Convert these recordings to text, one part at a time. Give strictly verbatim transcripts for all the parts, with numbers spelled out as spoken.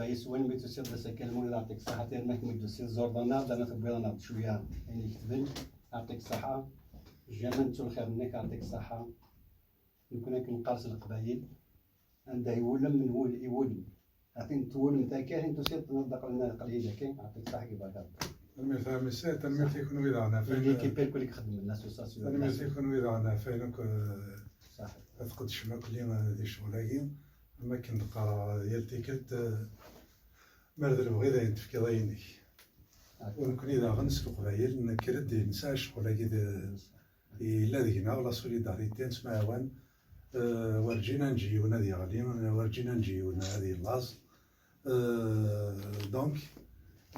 Yeswan mi tusiḍ d asakal Lmulud, yeɛṭik ṣṣeḥḥa, tirma kemm i d-tusiḍ ẓurḍ-aneɣ-d, amek tewwiḍ-aneɣ-d cwiya ayen i ketben. Yeɛṭik ṣṣeḥḥa. Jama nettu lxir-nnek, yeɛṭik ṣṣeḥḥa. Nekkni akken neqqar s leqbayel, anda iwulem n wul iwulem. Atin twulem takka, atin tusiḍ tnadaq lna aql-iyi daki, yeɛṭik ṣṣeḥḥa, yeɛṭik ṣṣeḥḥa. Tanemmirt a Ɛemmi Saɛid, tanemmirt i kunwi daɣen ɣef wayen, l'équipe lkul i ixeddmen, l'association. Tanemmirt i kunwi daɣen ɣef wayen akk, eh, ad tqeddcem akk li, eh, di ccɣel-agi. Am akken d-qqareɣ yal tikkelt, eh, mer d lebɣi d ayen tefkiḍ ayen-ik. U nekkni daɣen s leqbayel nekker-d nesɛa ccɣel-agi d, yella deg-neɣ, la solidarité, nettemɛawan, eh, werǧin ad neǧǧ yiwen ad yeɣli, werǧin ad neǧǧ yiwen ad yellaẓ. Eh, donc,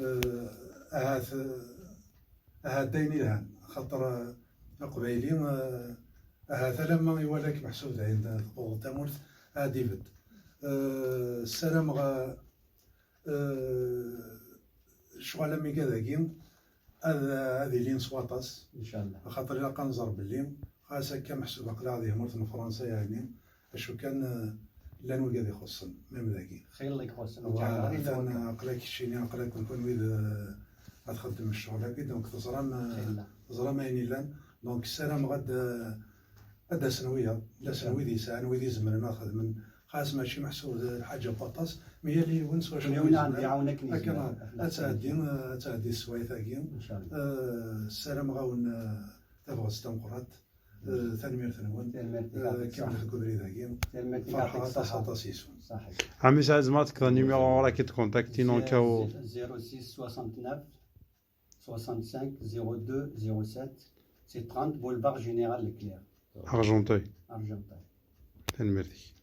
eh, ahat, eh, ahat d ayen ilhan, xaṭer, eh, aqbayli, eh, ahat alamma iwala-k meḥsub d ayen tqeḍ tamurt, ad ibedd. Eh, ssarameɣ, eh, ccɣel amiga dagi ad, ad ilin s waṭas. Ncallah. Axaṭer ilaq ad nẓer belli xas akka meḥsub aql-aɣ di tmurt n Fransa, yeɛni acu kan, eh, llan wigad ixuṣṣen, même dagi. Xilla ixuṣṣen. Voilà, atan aql-ak keččini, aql-aken kunwi d, eh, ad txeddmem ccɣel-agi, donc teẓram, eh, teẓram ayen illan. Donc ssarameɣ ad, eh, ad d-asen wiyaḍ, d-asen wid yesɛan, wid izemren ad xedmen. Xas mačči meḥsub d lḥaǧa n waṭas, mi yal yiwen s wacu yezmer. Ad tɛeddi, ad tɛeddi teswiɛt-agi. Ncallah. Eh, ssarameɣ-awen, eh, tabɣest tameqqrant. Eh, tanemmirt-nwen. Tanemmirt-ik, eh, kemmlet deg ubrid-agi. Ferḥeɣ aṭas, aṭas yes-wen. Ɛemmi Saɛid, zemreɣ ad tekkeḍ numéro ɣur-k ad tkontaktin en cas où. Zéro six soixante-neuf soixante-cinq zéro deux zéro sept, c'est trente boulevard Général Leclerc. Argenteuil. Argenteuil. Tanemmirt-ik.